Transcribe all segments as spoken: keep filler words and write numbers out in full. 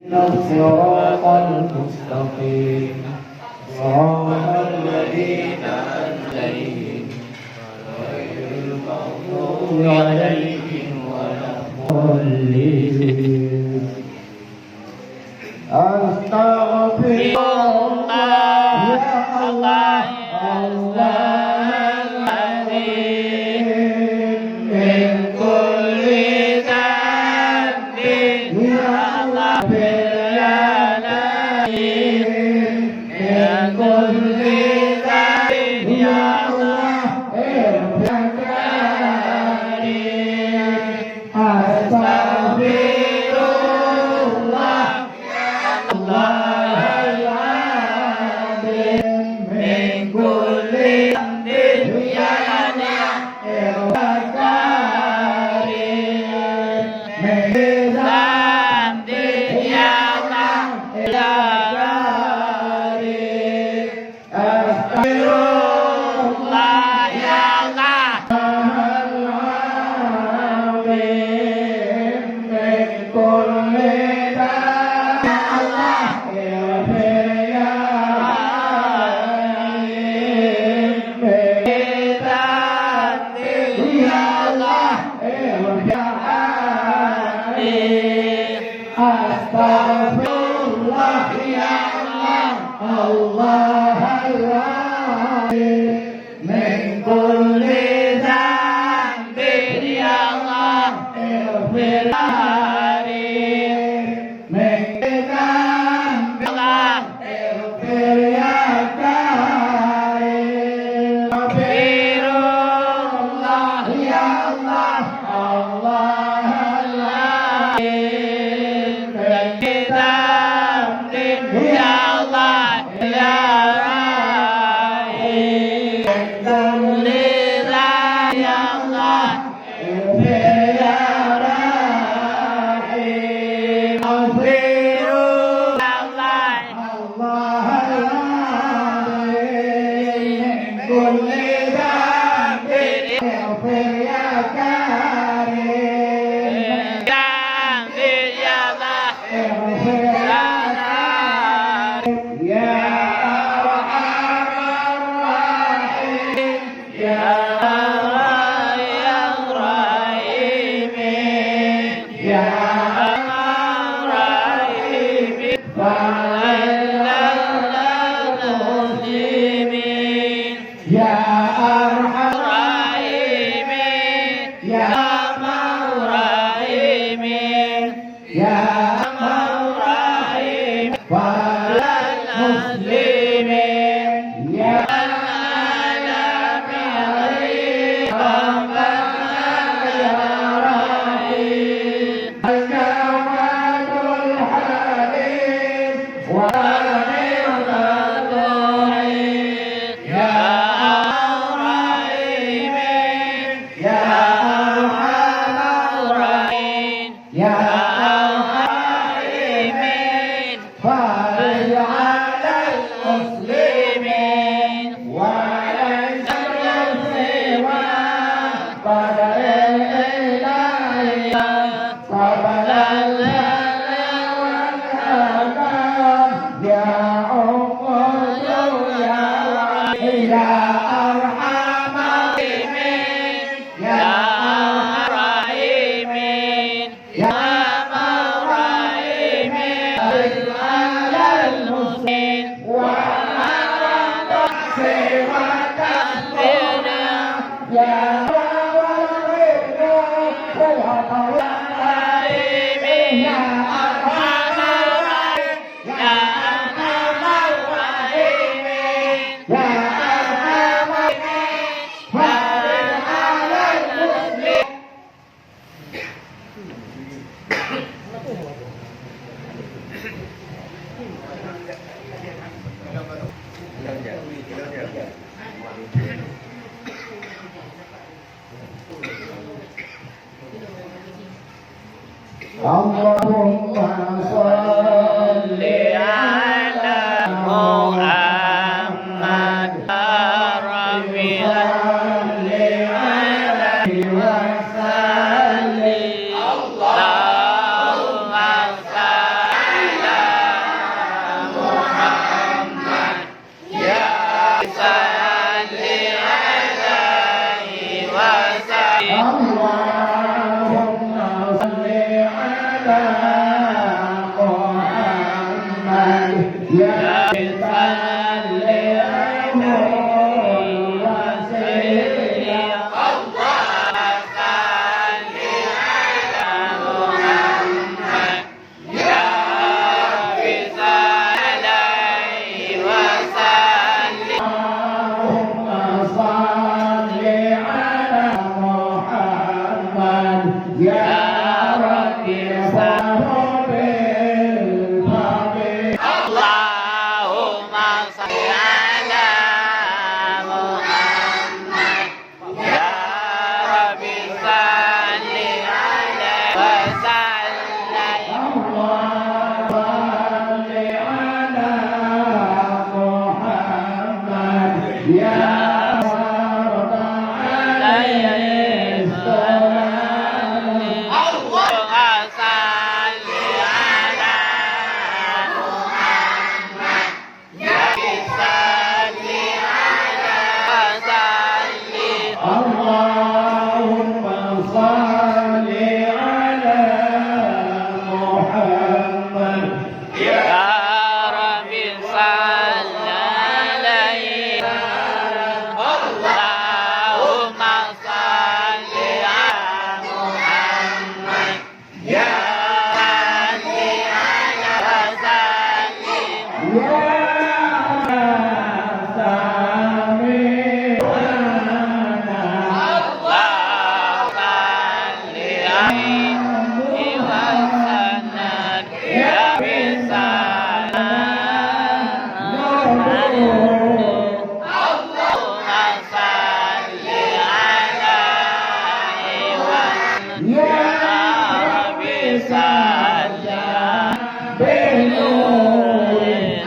الصراط المستقيم. صراط الذين أنعمت عليهم غير المغضوب عليهم ولا الضالين. أستغفر الله، يا الله، الله العظيم، من كل ذنب، يا الله، يا الله، من كل ذنب، يا الله، اغفر لي. أستغفر الله، الله العظيم، من كل ذنب، يا الله، اغفر لي. من ذنب، يا الله، اغفر لي. أستغفر الله، يا الله. العظيم، من كل ذنب، يا الله، اغفر يا رحيم. من ذنبي، يا الله، اغفر يا رحيم. أستغفر الله، يا الله، الله العظيم، من كل ذنب، يا الله، اغفر لي. من كل ذنب، يا الله، اغفر يا كريم. أستغفر الله، يا الله، الله العظيم، من كل ذنب، يا الله، يا رحيم، من كل ذنب، يا الله، اغفر يا رحيم. أستغفر الله، الله العظيم، من كل ذنب، اغفر يا كريم. ذنبي يا الله، اغفر يا رحيم. يا أرحم الراحمين. يا أرحم الراحمين، يا أرحم الراحمين، فارحم على المسلمين. يا أرحم الراحمين، يا أرحم الراحمين، يا أرحم الراحمين، وعلى المسلمين، يا العالمين، ربنا يا رحيم، الجواد الحليم، ونعم الرحيم، يا أرحم الراحمين، يا أرحم الراحمين. يا أرحم الراحمين، فارج على المسلمين وعلى الشر سوى قدر الإله قبل الجنة والنار. يا أم يا رحيم، يا أرحم الراحمين، يا أرحم الراحمين. يا أرحم الراحمين، على المسلمين، وعلى سوى تسبيحنا، يا يا أرحم الراحمين، يا أرحم الراحمين، يا أرحم الراحمين، فارج على المسلمين. اللهم صل على محمد. يا رب صل عليه وسلم. اللهم صل Ya salli wa sallim. Allahumma salli ala Muhammad. Ya Rabbi salli wa sallim. Allahumma salli ala Muhammad. Ya Rabbi salli. Allahumma salli ala Muhammad. Ya Rabbi salli alaihi wa sallim. Allahumma salli ala Muhammad. Ya Rabbal alamin. Allahumma salli ala Muhammad. Ya Rabbi salli ala wa sallim. Allahumma salli ala Muhammad. Ya Rabbi salli alaihi. Allahumma salli ala Muhammad. Ya salli ala wa sallim. Ya sami'ana. Allahumma salli alaihi wa sallim. Ya Rabbi salli. Allahumma salli alaihi wa sallim. Ya Rabbi salli.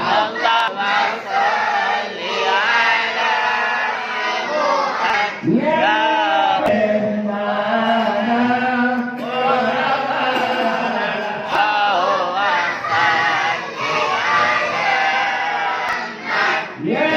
Allahumma salli ala Muhammad. Ya Rahman. Allahumma salli ala Muhammad. Ya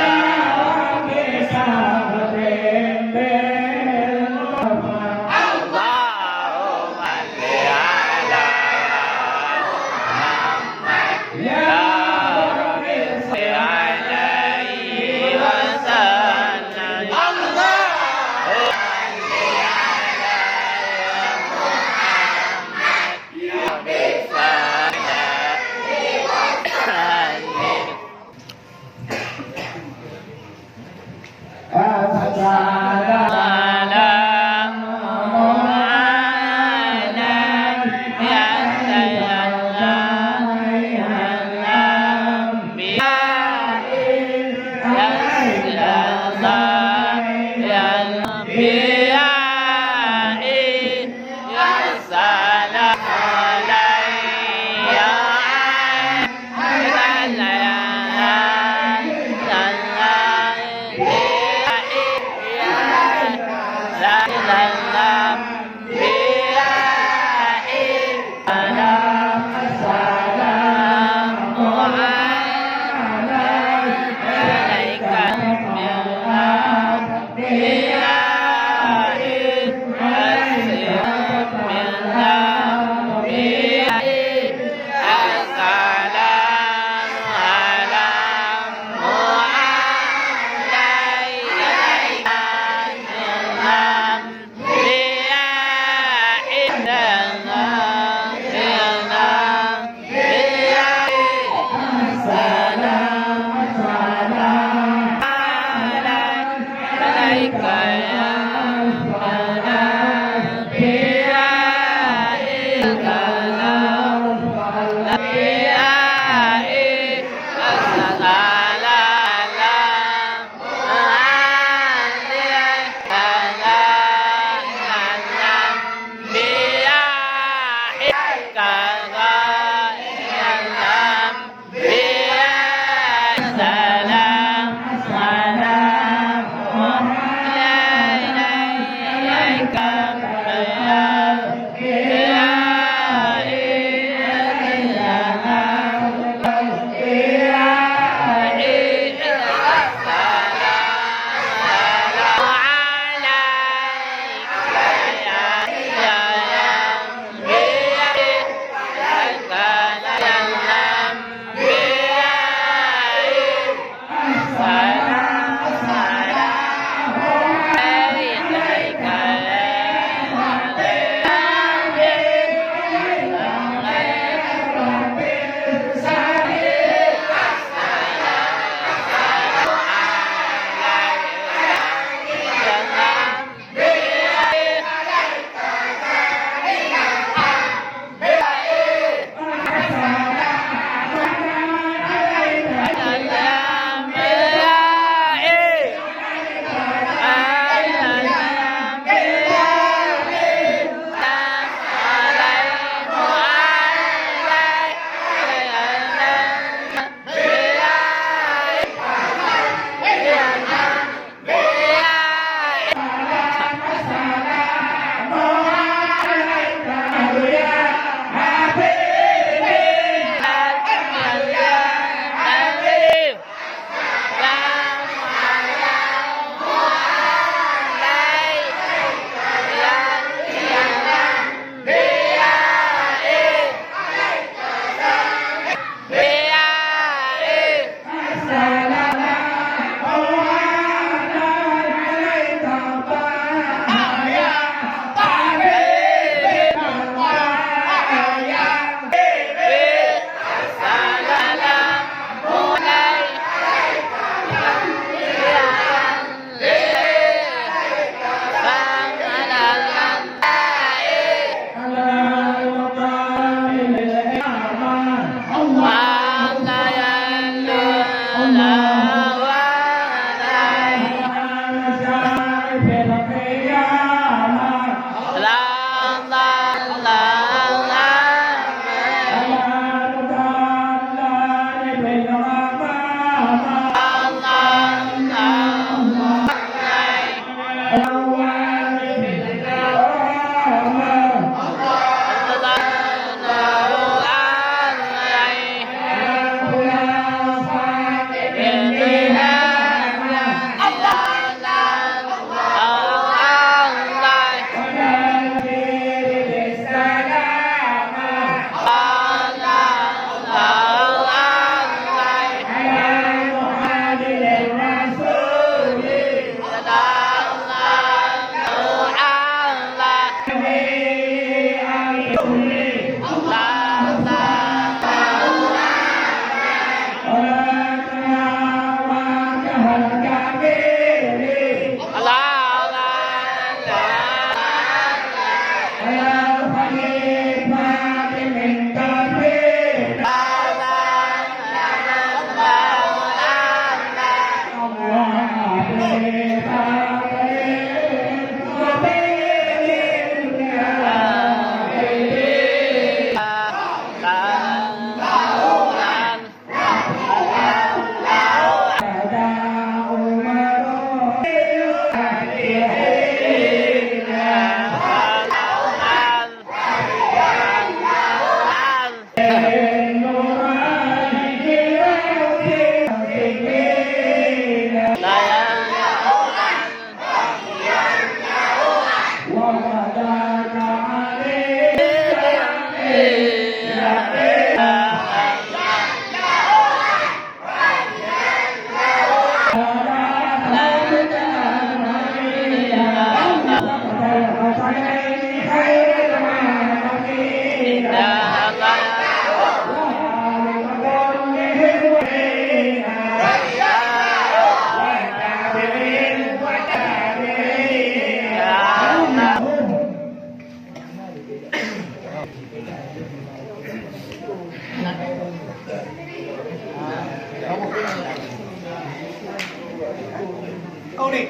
Oh, ni.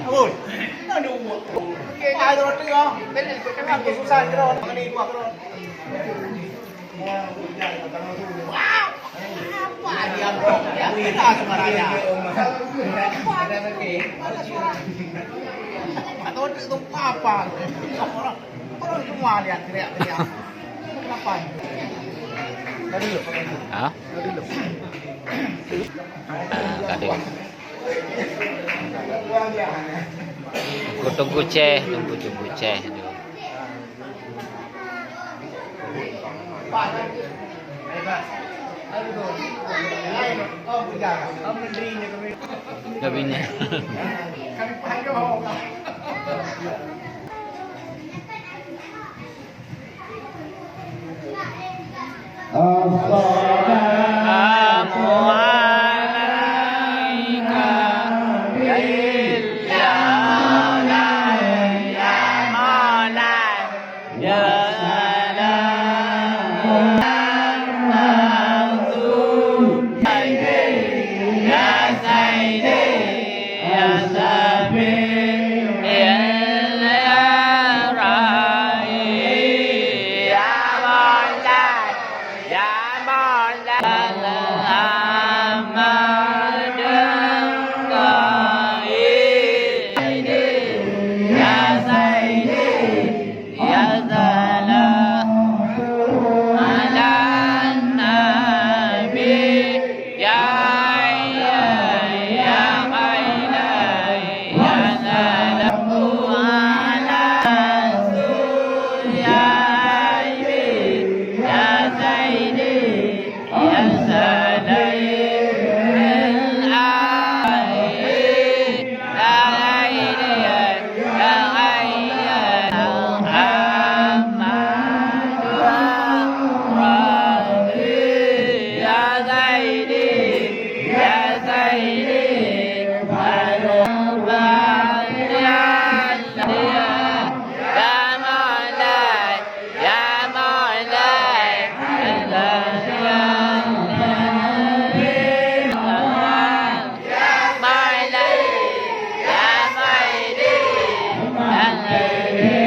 Abang. Aduh. Okey, dah ada roti, ah. Beli, aku susah, kira. Ni, buah kira. Apa dia, bro? Dia kira sebenarnya. Apa dia, bro? Apa tu, tu apa? Orang semua lihat teriak-teriak. Kenapa? Tadi dulu. Ha? Tadi dulu. Ah, gaduh. Teungku, Teungku Ceh, Teungku, Teungku Ceh tu. Dah bini. Assalamualaikum. Ya Maulana, ya Maulana, ya Maulana, ya Sayyidi, ya Sayyidi. Ya Safi, ya Rahi, ya Maulana, ya Maulana.